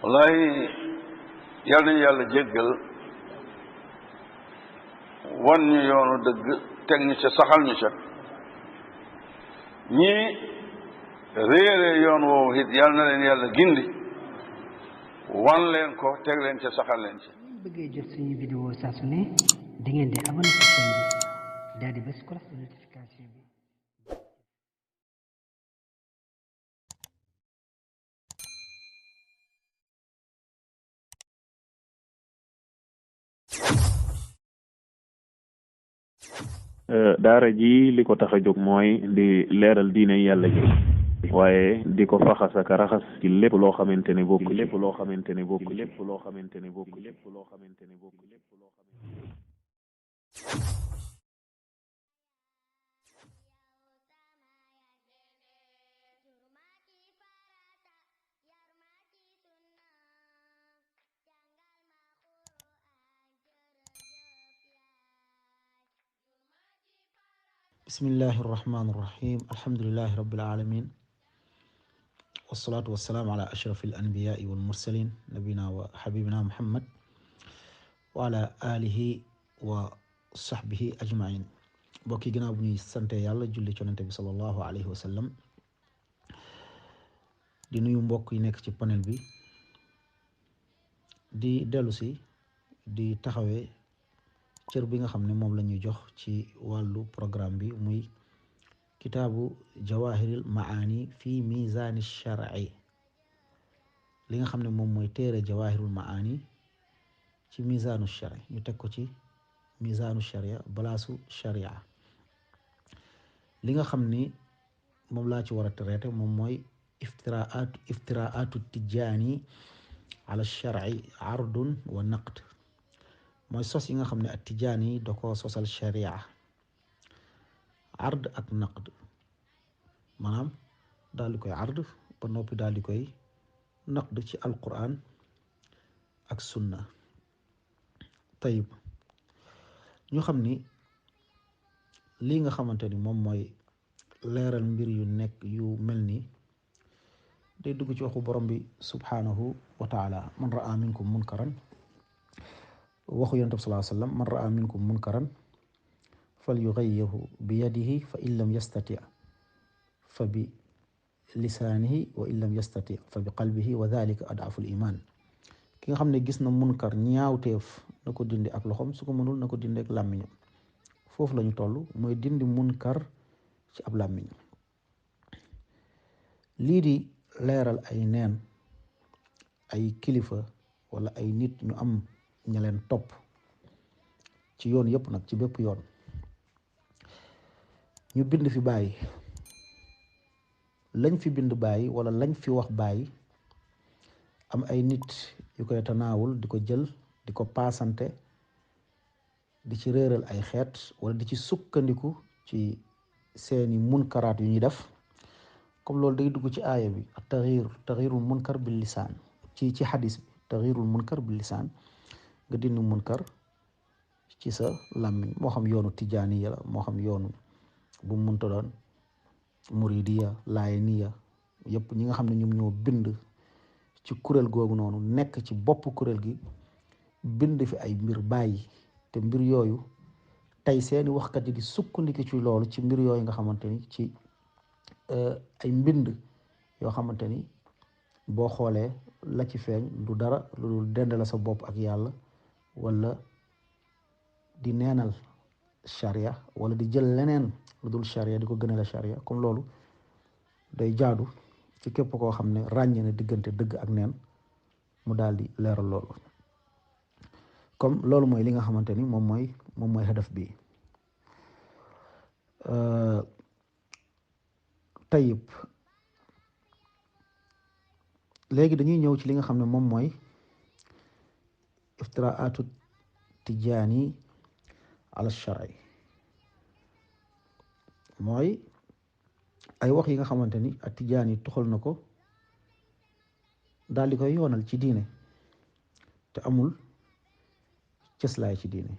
wallaay yal nañu yàlla jéggal wan ñu yoonu dëgg teg ñu ca saxal ñu ca ñii réere yoon woowu it yal na leen yàlla gindi wan leen ko teg leen ca saxal leen ca. bëggee jot suñu vidéo saa su ne da ngeen di abonné ci chaîne bi daal di bës cloche de notification bi. daara ji li ko tax a jóg mooy di leeral diine yàlla ji waaye di ko faxas ak raxas ci lépp loo xamante ne bokk lépp loo xamante ne bokk lépp loo xamante ne bokk lépp loo xamante ne bokk lépp loo xamante bismillahi irrahmani irrahim alhamdulilahi rabbil alamin wassalatu wassalaamu ala ashraf alanbiyai walmursalin nabina wa habibina muhammad wa ala alihi wa sahbihi ajmain mbokk yi ginnaaw bu ñuy sante yàlla julli ci yonent bi sallallahu alayhi wa sallam di nuyu mbokk yi nekk ci panel bi di dellu si di taxawee cër bi nga xam ne moom la ñuy jox ci wàllu programme bi muy kitaabu jawahiril maani fi mizani shar'i li nga xam ne moom mooy téere jawahirul maani ci mizanu shar'i ñu teg ko ci mizanu sharia balaasu sharia li nga xam ni moom laa ci war a traité moom mooy iftiraatu tijjaani ala shar'i ardun wa naqd mooy sos yi nga xam ne ak tijaan yi da ko sosal sharia ard ak naqd maanaam daal di koy ard ba noppi daal di koy naqd ci alquran ak sunna tayib ñu xam ni lii nga xamante ni moom mooy leeral mbir yu nekk yu mel ni day dugg ci waxu borom bi subhanahu wa taala man raa minkum munkaran waxu yonent bi sallallahu alayhi wa sallam man raa minkum munkaran fal yugayyirhu bi yadihi fa in lam yastati fa bi lisaanihi wa in lam yastati fa bi qalbihi wa dhalika ad'aful iman ki nga xam ne gis na munkar ñaawteef na ko dindi ak loxom su ko mënul na ko dindi ak làmmiñam foofu la ñu toll mooy dindi munkar ci ab làmmiñ lii di leeral ay neen ay kilifa wala ay nit ñu am ña leen topp ci yoon yëpp nag ci bépp yoon ñu bind fi bàyyi lañ fi bind bàyyi wala lañ fi wax bàyyi am ay nit yu koy tanaawul di ko jël di ko paasante di ci réeral ay xeet wala di ci sukkandiku ci seeni munkaraat yu ñuy def comme loolu day dugg ci aaya bi taxirul munkar bil lisaan ci xadis bi taxirul munkar bil lisaan nga dindi munkar ci sa làmmiñ moo xam yoonu tijaaniya la moo xam yoonu bu munta doon muridiya laayeniya yëpp ñi nga xam ne ñoom ñoo bind ci kuréel googu noonu nekk ci bopp kuréel gi bind fi ay mbir bàyyi te mbir yooyu tey seeni waxkat yi di sukkandiku ci loolu ci mbir yooyu nga xamante ni ci ay mbind yoo xamante ni boo xoolee la ci feeñ du dara lu dul dend la sa bopp ak yàlla wala di neenal sharia wala di jël leneen lu dul sharia di ko gënal a sharia comme loolu day jaadu ci képp koo xam ne ràññee na diggante dëgg ak neen mu daal di leeral loolu comme loolu mooy li nga xamante ni moom mooy hadaf bi tayib léegi dañuy ñëw ci li nga xam ne moom mooy iftiraatu tijaani ala shar'i mooy ay wax yi nga xamante ni ak tijaan yi toxal na ko daal di koy yoonal ci diine te amul cëslaay ci diine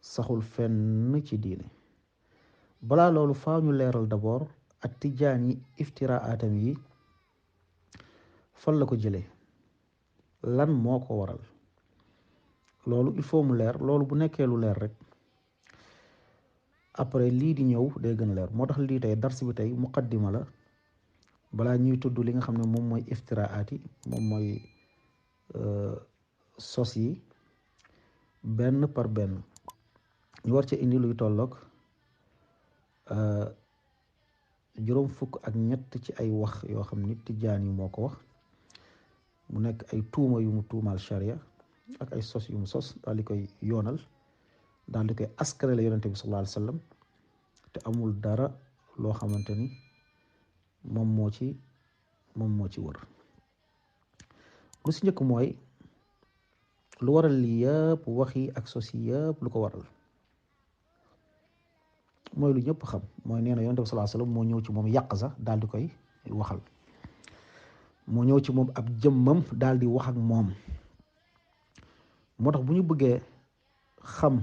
saxul fenn ci diine balaa loolu faaw ñu leeral d'abord ak tijaan yi iftiraatam yi fan la ko jëlee, lan moo ko waral, loolu il faut mu leer. loolu bu nekkee lu leer rek après lii di ñëw day gën a leer. moo tax lii tey dars bi tey muqaddima la balaa ñuy tudd li nga xam ne moom mooy iftiraat yi, moom mooy sos yi benn par benn. ñu war ci indi luy tolloog juróom fukk ak ñett ci ay wax yoo xam ni tijaan yi moo ko wax, mu nekk ay tuuma yu mu tuumaal sharia ak ay sos yu mu sos daal di koy yoonal, daal di koy askanale yonente bi sallallahu alayhi wa sallam, te amul dara loo xamante ni moom moo ci wër. lu si njëkk mooy lu waral lii yëpp, wax yi ak sos yi yëpp lu ko waral mooy lu ñëpp xam, mooy nee na yonente bi sallallahu alayhi wa sallam moo ñëw ci moom yàq sax daal di koy waxal, moo ñëw ci moom ab jëmmam daal di wax ak moom. moo tax bu ñu bëggee xam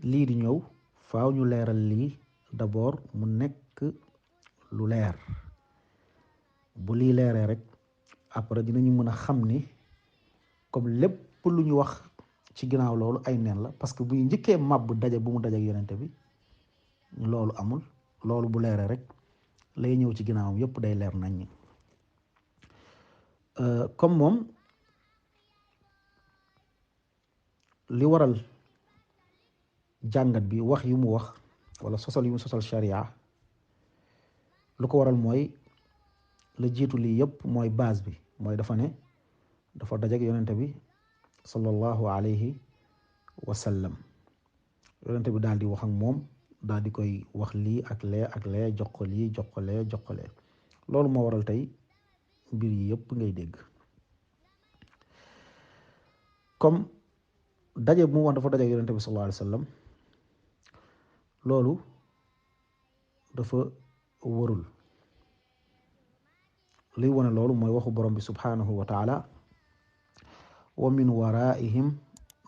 lii di ñëw faaw ñu leeral lii d'abord mu nekk lu leer. bu lii leeree rek après dinañu mën a xam ni comme lépp lu ñu wax ci ginnaaw loolu ay neen la, parce que bu ñu njëkkee màbb daje bu mu daje ak yonente bi loolu amul. loolu bu leeree rek lay ñëw ci ginnaawam yépp day leer nañ. comme moom li waral jàngat bi wax yu mu wax wala sosal yu mu sosal sharia lu ko waral mooy la jiitu lii yépp mooy base bi, mooy dafa ne dafa dajak yonente bi sallallahu alayhi wa sallam. yonente bi daal di wax ak moom, daal di koy wax lii ak lee ak lee, jox ko lii jox ko lee jox ko lee. loolu moo waral tey mbir yi yépp ngay dégg. comme daje bu mu wax dafa daje yonente bi sallallahu alayhi wa sallam, loolu dafa wërul. liy wane loolu mooy waxu borom bi subhanahu wa taala, wa min waraihim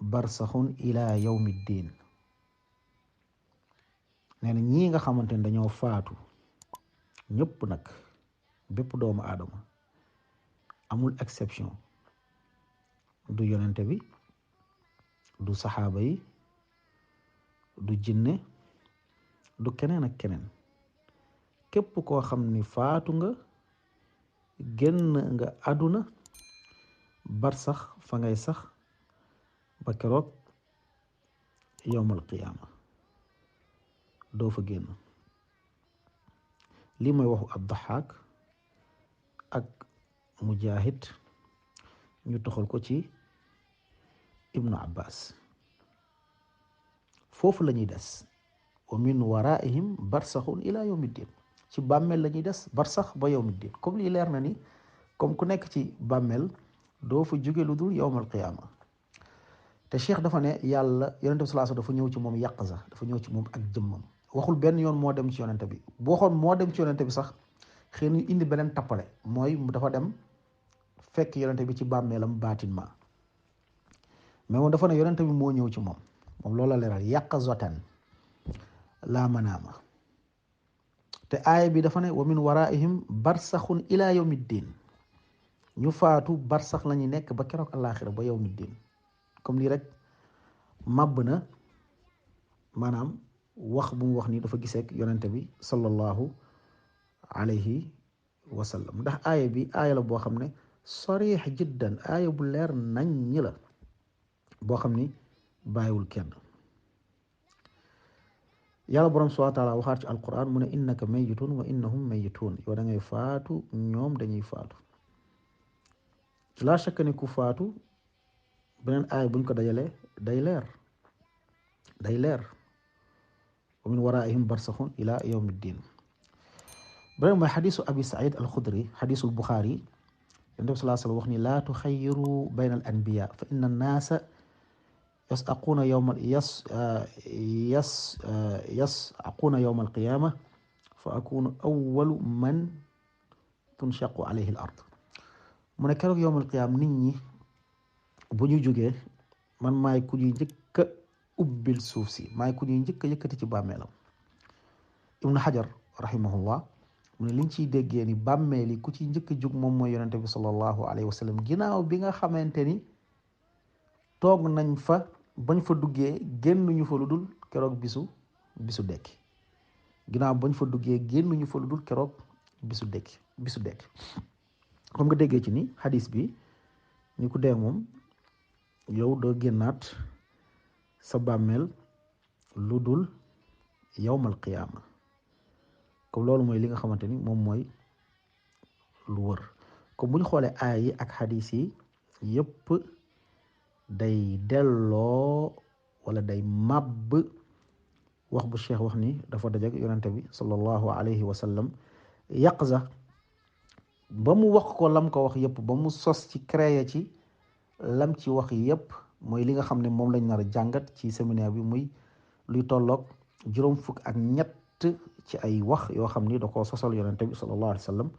barsaxun ila yawmi ddin. nee na ñii nga xamante ne dañoo faatu ñëpp nag, bépp doomu aadama amul exception, du yonente bi, du saxaaba yi, du jinne, du keneen ak keneen. képp koo xam ni faatu nga, génn nga àdduna, barsax fa ngay sax ba keroog yowmal qiyaama, doo fa génn. lii mooy waxu Ad-Dahhaak ak Mujaahid, ñu toxal ko ci Ibnu Abbas. foofu la ñuy des, wa min waraihim barsaxun ila yawmi ddin. ci bàmmeel la ñuy des barsax ba yawmi ddin. comme lii leer na ni comme ku nekk ci bàmmeel doo fa jóge lu dul yowmal qiyaama. te cheikh dafa ne yàlla yonente bi sallallahu alayhi wasallam dafa ñëw ci moom yàq sax, dafa ñëw ci moom ak jëmmam. waxul benn yoon moo dem ci yonente bi. bu waxoon moo dem ci yonente bi sax xëy na indi beneen tappale, mooy dafa dem fekk yonente bi ci bàmmeelam baatinma. mais moom dafa ne yonente bi moo ñëw ci moom loolu la leeral, yàq zotan laa manaama. te aaya bi dafa ne wa min waraihim barsaxun ila yawmi ddin. ñu faatu barsax la ñuy nekk ba keroog àllaaxira ba yawmi ddin. comme lii rek màbb na maanaam wax bu mu wax ni dafa giseek yonente bi sallallahu alayhi wa sallam. ndax aaya bi aaya la boo xam ne sarix jiddan, aaya bu leer nañ ñi la, boo xam ni bàyyiwul kenn. yàlla borom subhaanahu wa taala waxaat ci alquran mu ne innaka mayitun wa innahum mayitun. yow da ngay faatu, ñoom dañuy faatu. laa shakka ni ku faatu beneen aaya buñ ko dajalee day leer wa min waraihim barsaxun ila yawmi ddin. beneen mooy xadisu abi said al xudri, xadisul buxaari. yonent bi sallallahu alayhi wa sallam wax ni laa tuxayiru bayna al anbiya fa inna annaasa yasaquuna yawma alqiyaama fa akunu awwalu man tunshaqu alayhi al ard. mu ne keroog yawmal qiyaama nit ñi bu ñu jógee man maay ku ñuy njëkk a ubbil suuf si, maay ku ñuy njëkk a yëkkati ci bàmmeelam. Ibnu Hajar rahimahullah mu ne liñ ciy déggee ni bàmmeel yi ku ci njëkk a jug moom mooy yonente bi sallallahu alayhi wa sallam ginnaaw bi nga xamante ni toog nañ fa bañ fa duggee génnuñu fa lu dul keroog bisu dekki ginnaaw bañ fa duggee génnuñu fa lu dul keroog bisu dekki comme nga déggee ci ni hadis bi ni ku dee moom yow doo génnaat sa bàmmeel lu dul yawmal qiyaama comme loolu mooy li nga xamante ni moom mooy lu wër comme bu ñu xoolee aaya yi ak hadis yi yépp day delloo wala day màbb wax bu cheikh wax ni dafa dajak yonente bi sallallahu alayhi wa sallam yaqza ba mu wax ko lam ko wax yépp ba mu sos ci créé ci lam ci wax yépp mooy li nga xam ne moom lañ nar a jàngat ci séminaire bi muy luy tolloog 63 ci ay wax yoo xam ni da koo sosal yonente bi sallallahu alayhi wa sallam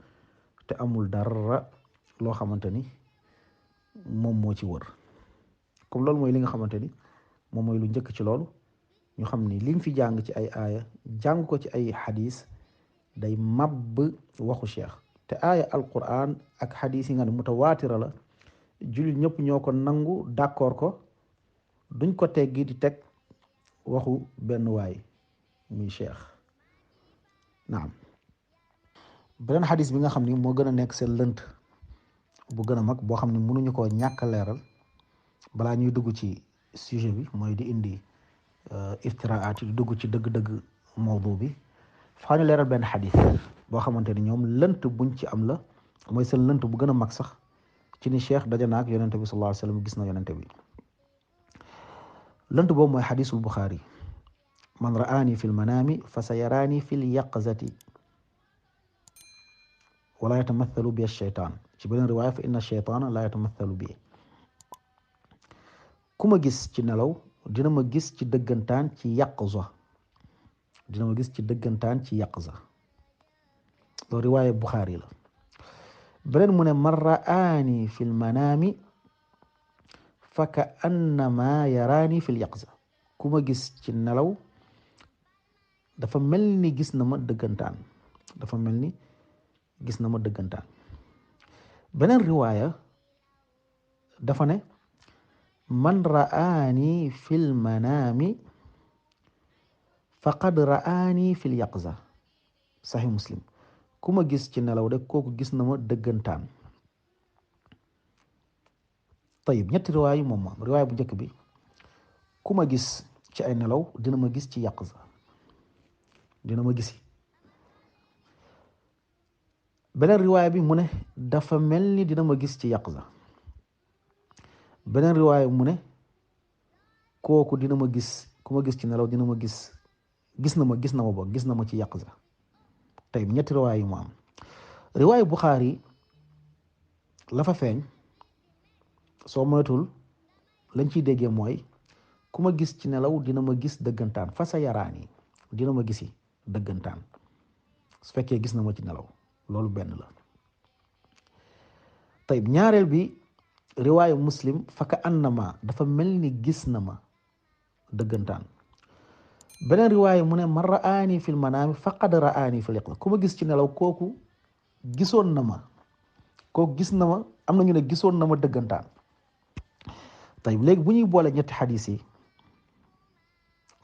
te amul dara loo xamante ni moom moo ci wër comme loolu mooy li nga xamante ni moom mooy lu njëkk ci loolu ñu xam ni liñ fi jàng ci ay aaya jàng ko ci ay xadis day mabb waxu cheikh te aaya alquran ak xadis yi nga ne mutawaatira la jullit ñëpp ñoo ko nangu d'accord ko duñ ko teggi di teg waxu benn waay muy cheikh naam beneen xadis bi nga xam ni moo gën a nekk seen lënt bu gën a mag boo xam ne mënuñu koo ñàkk a leeral balaa ñuy dugg ci sujet bi mooy di indi iftiraat yi di dugg ci dëgg-dëgg mawdu bi faa ñu leeral benn xadis boo xamante ni ñoom lënt buñ ci am la mooy seen lënt bu gën a mag sax ci ni cheikh daje naak yonente bi sallallahu alayhi wa sallam gis na yonente bi lënt boobu mooy xadisul buxaari man ra'aani fi lmanaami fa sa yaraani fi lyaqzati wala yatamathalu bi alcheytaan ci beneen riwaaya fa inna alcheytaana la yatamathalu bi ku ma gis ci nelaw dina ma gis ci dëggantaan ci yaqza loolu riwaaya buxaari la beneen mu ne man ra'aani fi lmanaami fa ka annama yaraani fi lyaqza ku ma gis ci nelaw dafa mel ni gis na ma dëggantaan beneen riwaaya dafa ne man ra'aani fil manaami faqad ra'aani fil yaqza sahih muslim ku ma gis ci nelaw de kooku gis na ma dëggantaan tayib ñetti riwaaya yi moom riwaaya bu njëkk bi ku ma gis ci ay nelaw dina ma gis ci yaqza dina ma gisi beneen riwaaya bi mu ne dafa mel ni dina ma gis ci yaqza beneen riwaaya mu ne kooku dina ma gis ku ma gis ci nelaw dina ma gis na ma ci yaqza tey ñetti riwaaya yu mu am riwaaya Buxaari la fa feeñ soo moytul lañ ciy déggee mooy ku ma gis ci nelaw dina ma gis dëggantaan fa sa yaraani dina ma gisi dëggantaan su fekkee gis na ma ci nelaw loolu benn la tey ñaareel bi riwaaya muslim faka annama dafa mel ni gis na ma dëggantaan beneen riwaaya mu ne man ra'aani fil manaami faqad ra'aani fil yaqza ku ma gis ci nelaw kooku gisoon na ma kooku gis na ma am na ñu ne gisoon na ma dëggantaan tey léegi bu ñuy boole ñetti xadis yi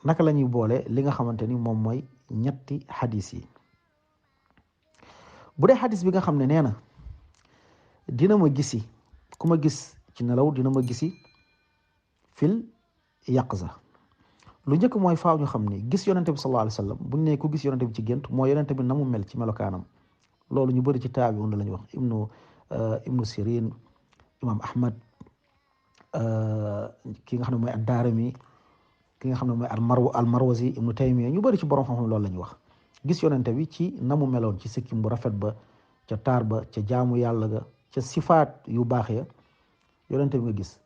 naka la ñuy boole li nga xamante ni moom mooy ñetti xadis yi bu dee xadis bi nga xam ne nee na dina ma gisi ku ma gis ci nelaw dina ma gisi fil yaqza lu njëkk mooy faaw ñu xam ni gis yonente bi sallallahu alayhi wa sallam buñ ne ku gis yonente bi ci gént mooy yonente bi na mu mel ci melokaanam loolu ñu bëri ci taabi'un la ñu wax ibnu sirin imam ahmad ki nga xam ne mooy ad-daarimi ki nga xam ne mooy al-marwazi ibnu taymiya ñu bëri ci borom xam-xam loolu la ñu wax gis yonente bi ci na mu meloon ci sikkim bu rafet ba ca taar ba ca jaamu yàlla ga ca sifaat yu baax ya yonente bi nga gis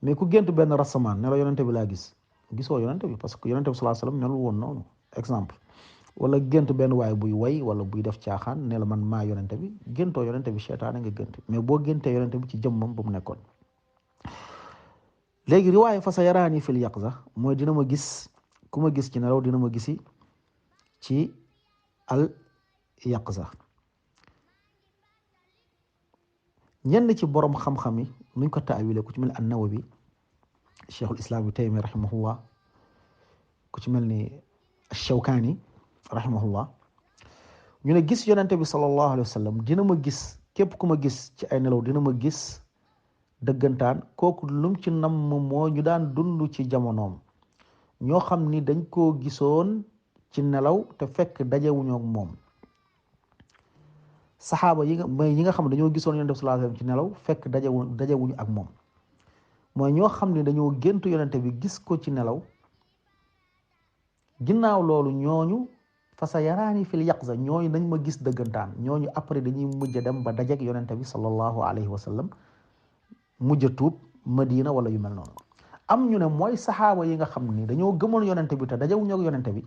mais ku gént benn rasamaan ne la yonente bi laa gis gisoo yonente bi parce que yonente bi sallallahu alayhi wasallam melul woon noonu exemple wala gént benn waaye buy way wala buy def caaxaan ne la man maa yonente bi géntoo yonente bi seytaane nga gént mais boo géntee yonente bi ci jëmmam ba mu nekkoon léegi riwaaya fa sa yaraani fil yaqza mooy dina ma gis ku ma gis ci nelaw dina ma gisi ci al yaqza ñenn ci borom xam-xam yi nuñ ko taawile ku ci mel ni an-Nawawi cheikhul islam bi Taymi rahimahullah ku ci mel ni Shawkani rahimahullah ñu ne gis yonente bi sallallahu alayhi wa sallam dina ma gis képp ku ma gis ci ay nelaw dina ma gis dëggantaan kooku lum ci namm moo ñu daan dund ci jamonoom ñoo xam ni dañ koo gisoon ci nelaw te fekk dajewuñoo ak moom saxaaba yi nga xam ne dañoo gisoon yonente bi sallallahu alayhi wa sallam ci nelaw fekk dajewuñu ak moom mooy ñoo xam ne dañoo géntu yonente bi gis ko ci nelaw ginnaaw loolu ñooñu fa sa yaraani fil yaqza ñooñu nañ ma gis dëggantaan ñooñu après dañuy mujj dem ba dajeg yonente bi sallallahu alayhi wa sallam mujj tuub Madina wala yu mel noonu am ñu ne mooy saxaaba yi nga xam ni dañoo gëmoon yonente bi te dajewuñu ak yonente bi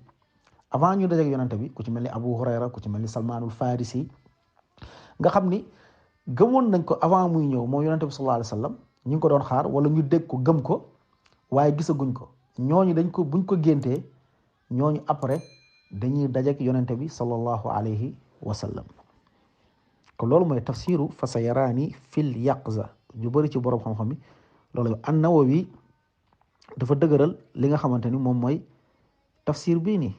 avant ñu dajeg yonente bi ku ci mel ni Abu Hurayra ku ci mel ni Salmaanul Farisi nga xam ni gëmoon nañ ko avant muy ñëw moom yonente bi sallallahu alayhi wa sallam ñu ngi ko doon xaar wala ñu dégg ko gëm ko waaye gisaguñ ko ñooñu buñ ko géntee ñooñu après dañuy dajek yonente bi sallallahu alayhi wa sallam kon loolu mooy tafsiru fa sa yaraani fil yaqza ju bëri ci borom xam-xam yi loolu an-Nawawi dafa dëgëral li nga xamante ni moom mooy tafsir bii nii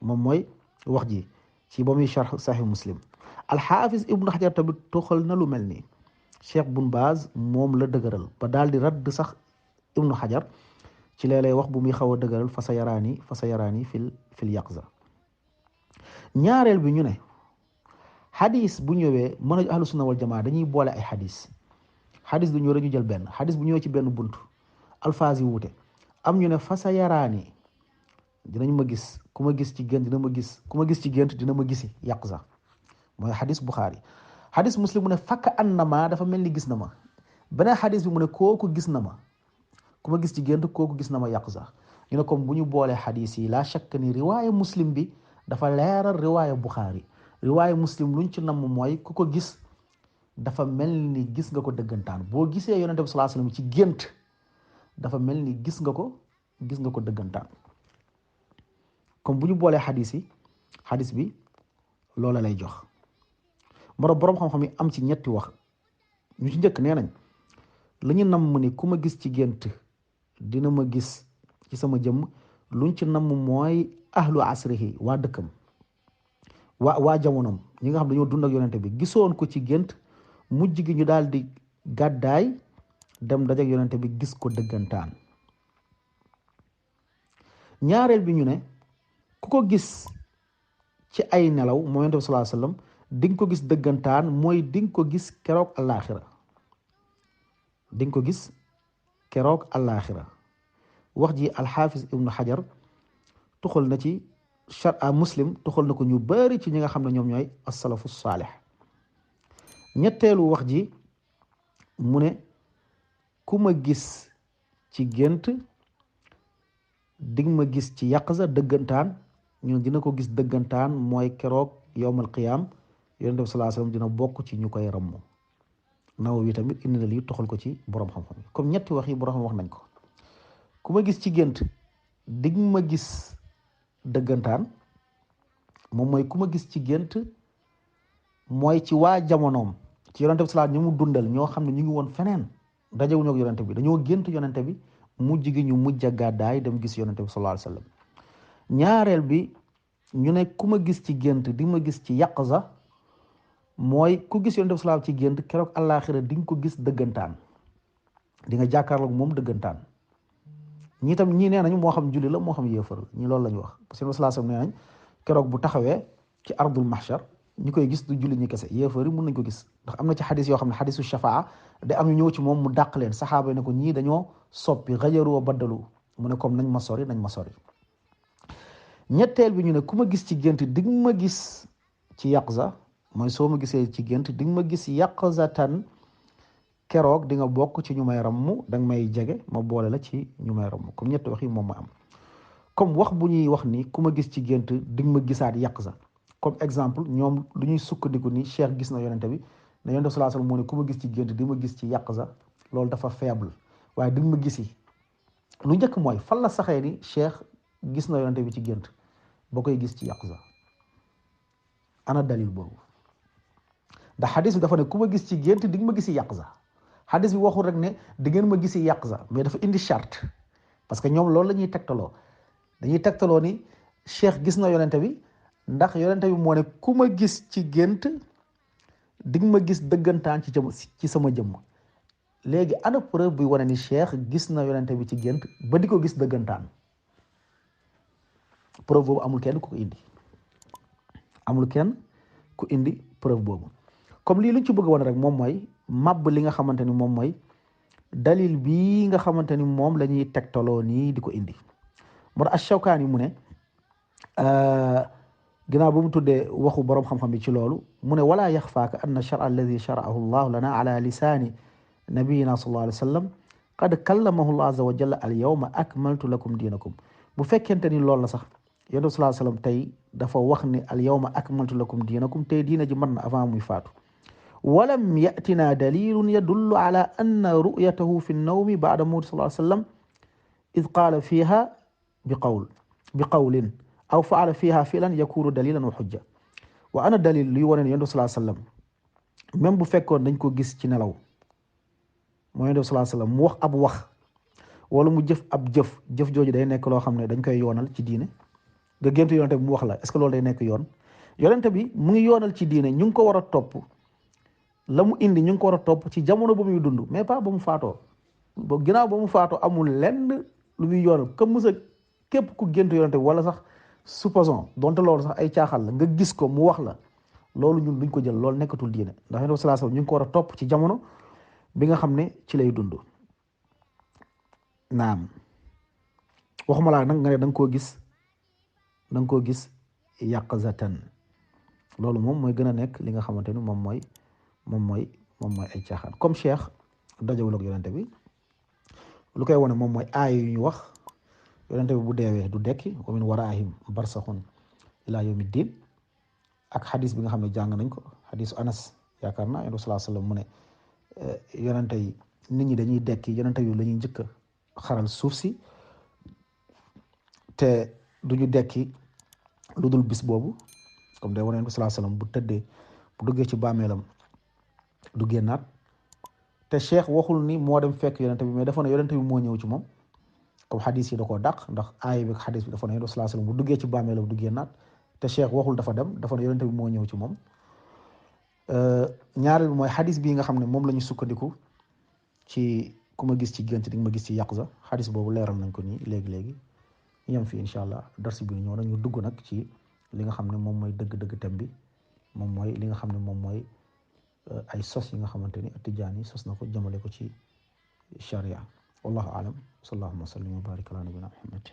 moom mooy wax ji ci ba muy sharh sahih Muslim al-Hafiz Ibn Hajar tamit toxal na lu mel nii Cheikh Bun Baz moom la dëgëral ba daal di radd sax Ibn Hajar ci léeg-léeg wax bu muy xaw a dëgëral fa sa yaraani fil yaqza ñaareel bi ñu ne xadis bu ñëwee mën a ahlu sunna wal jamaa dañuy boole ay xadis du ñëw rek ñu jël benn xadis bu ñëwee ci benn bunt alfaaz yi wuute am ñu ne fa sa yaraani dinañ ma gis ku ma gis ci gént dina ma gis ku ma gis ci gént dina ma gisi yaqza mooy xadis Buxaari xadis Muslim mu ne fakka annama dafa mel ni gis na ma beneen xadis bi mu ne kooku gis na ma ku ma gis ci gént kooku gis na ma yaqza ñu ne comme bu ñu boolee xadis yi laa shakk ni riwaaya Muslim bi dafa leeral riwaaya Buxaari riwaaya Muslim luñ ci namm mooy ku ko gis dafa mel ni gis nga ko dëggantaan boo gisee yonente bi sallallahu alayhi wasallam ci gént dafa mel ni gis nga ko dëggantaan comme bu ñu boolee xadis bi loola lay jox moo boroom xam-xam yi am ci ñetti wax ñu ci njëkk nee nañ lu ñu namm ni ku ma gis ci gént dina ma gis ci sama jëmm luñ ci namm mooy ahlu asrihi waa dëkkam waa jamonoom ñi nga xam dañoo dund ak yonente bi gisoon ko ci gént mujj gi ñu daal di gàddaay dem dajak yonente bi gis ko dëggantaan ñaareel bi ñu ne ku ko gis ci ay nelaw moo yonente bi sallallahu alayhi wasallam di nga ko gis dëggantaan mooy di nga ko gis keroog àllaaxira di nga ko gis keroog àllaaxira wax ji alxaafis ibnu xajar tuxal na ci sharh Muslim tuxal na ko ñu bari ci ñi nga xam ne ñoom ñooy as-salafu saalih ñetteelu wax ji mu ne ku ma gis ci gént dig ma gis ci yaqza dëggantaan ñun dina ko gis dëggantaan mooy keroog yowmal qiyaam yonent bi sallallahu alayhi wasallam dina bokk ci ñu koy rammu Nawawi tamit indi na lii toxal ko ci borom xam-xam yi comme ñetti wax yi borom wax nañ ko ku ma gis ci gént dig ma gis dëggantaan moom mooy ku ma gis ci gént mooy ci waa jamonoom ci yonente bi sallallahu alayhi wasallam ñu mu dundal ñoo xam ne ñu ngi woon feneen dajewuñu ak yonente bi dañoo gént yonente bi mujj gi ñu mujj a gàddaay dem gis yonente bi sallallahu alayhi wasallam ñaareel bi ñu ne ku ma gis ci gént di ma gis ci yaqza mooy ku gis yonente bi sallallahu alayhi wasallam ci gént keroog àllaaxira di nga ko gis dëggantaan di nga jàkkaarloog moom dëggantaan ñii tam ñii nee nañu moo xam julli la moo xam yéefar la ñi loolu la ñu wax parce que sallallahu alayhi wasallam nee nañ keroog bu taxawee ci ardul mahshar ñi koy gis du julli ñi kese yéefar yi mën nañ ko gis ndax am na ci xadis yoo xam ne xadisu shafaa da am ñu ñëw ci moom mu dàq leen saxaaba yi ne ko ñii dañoo soppi xajaru wa baddalu mu ne comme nañ ma sori ñetteel bi ñu ne ku ma gis ci gént di nga ma gis ci yaqza mooy soo ma gisee ci gént di nga ma gis yaqzatan keroog di nga bokk ci ñu may rammu da nga may jege ma boole la ci ñu may rammu comme ñetti wax yi moom ma am comme wax bu ñuy wax ni ku ma gis ci gént di nga ma gisaat yaqza comme exemple ñoom lu ñuy sukkandiku ni cheikh gis na yonente bi ne yonente sallallahu alayhi wasallam moo ne ku ma gis ci gént di ma gis ci yaqza loolu dafa faible waaye di nga ma gisi lu njëkk mooy fan la saxee ni cheikh gis na yonente bi ci gént ba koy gis ci yaqza ana dalil boobu ndax xadis bi dafa ne ku ma gis ci gént di nga ma gisi yaqza. xadis bi waxul rek ne di ngeen ma gisi yaqza, mais dafa indi charte, parce que ñoom loolu la ñuy tegtaloo. dañuy tegtaloo ni cheikh gis na yonente bi, ndax yonente bi moo ne ku ma gis ci gént di nga ma gis dëggantaan ci sama jëmm. léegi ana preuve bi wane ni cheikh gis na yonente bi ci gént ba di ko gis dëggantaan? preuve boobu amul kenn ku ko indi, amul kenn ku indi preuve boobu. comme lii luñ ci bëgg wane rek moom mooy màbb li nga xamante ni moom mooy dalil bii nga xamante ni moom la ñuy tegtaloo nii di ko indi. moo tax Ash-Shawkaani mu ne ginnaaw ba mu tuddee waxu boroom xam-xam bi ci loolu mu ne wala yaxfaaka anna ash-shar'a alladi shara'ahu llahu lana ala lisaani nabiyina sallallahu alayhi wa sallam qad kallamahu llahu azza wa jalla al yawma akmaltu lakum diinakum. bu fekkente ni loolu la sax yonent bi sallallahu alayhi wa sallam tey dafa wax ni al yawma akmaltu lakum diinakum tey diina ji mën na avant muy faatu. walam yatina dalilun yadullu ala anna ru'yatahu fi nnawmi ba'da mawti sallallahu alayhi wa sallam id qaala fiha bi qawlin aw faala fiha fi'lan yakunu dalilan wa xujja. wa ana dalil luy wane ne yonent bi sallallahu alayhi wa sallam même bu fekkoon dañ ko gis ci nelaw mooy yonent bi sallallahu alayhi wa sallam mu wax ab wax wala mu jëf ab jëf jooju day nekk loo xam ne dañ koy yoonal ci diine. nga gént yonente bi mu wax la, est-ce que loolu day nekk yoon? yonente bi mu ngi yoonal ci diine, ñu ngi ko war a topp, la mu indi ñu ngi ko war a topp ci jamono ba muy dund, mais pas ba mu faatoo. ba ginnaaw ba mu faatoo amul lenn lu muy yoonal comme mësa képp ku gént yonente bi wala sax supposons donte loolu sax ay caaxal la nga gis ko mu wax la, loolu ñun duñ ko jël, loolu nekkatul diine. ndax yonente bi sallallahu alayhi wasallam ñu ngi ko war a topp ci jamono bi nga xam ne ci lay dund. naam waxuma laa nag nga ne da nga koo gis yaqzatan, loolu moom mooy gën a nekk li nga xamante ni moom mooy ay caaxaan. comme cheikh dajawul ak yonente bi, lu koy wane moom mooy aaya yu ñu wax yonente bi bu deewee du dekki, wa min waraahim barsaxun ila yawmi diin, ak xadis bi nga xam ne jàng nañ ko, xadisu Anas yaakaar naa yonente sallallahu alayhi wasallam mu ne yonente yi nit ñi dañuy dekki, yonente yi la ñuy njëkk a xaral suuf si te duñu dekki lu dul bis boobu. comme day wane yonente sallallahu alayhi wasallam bu tëddee bu duggee ci bàmmeelam du génnaat. te cheikh waxul ni moo dem fekk yonente bi, mais dafa ne yonente bi moo ñëw ci moom, comme xadis yi da koo dàq, ndax aaya bi ak xadis bi dafa ne yonente sallallahu alayhi wasallam bu duggee ci bàmmeelam du génnaat. te cheikh waxul dafa dem, dafa ne yonente bi moo ñëw ci moom. ñaareel bi mooy xadis bii nga xam ne moom la ñu sukkandiku ci ku ma gis ci gént di nga ma gis ci yaqza. xadis boobu leeral nañ ko nii léegi-léegi. ñu yem fii incha allah darsi bi ñëw nañu dugg nag ci li nga xam ne moom mooy dëgg-dëgg thème bi, moom mooy li nga xam ne moom mooy ay sos yi nga xamante ni Tijaan yi sos na ko jëmale ko ci sharia. wallahu aalam. sallallahu wa sallam wa barik ala nabina Muhammad.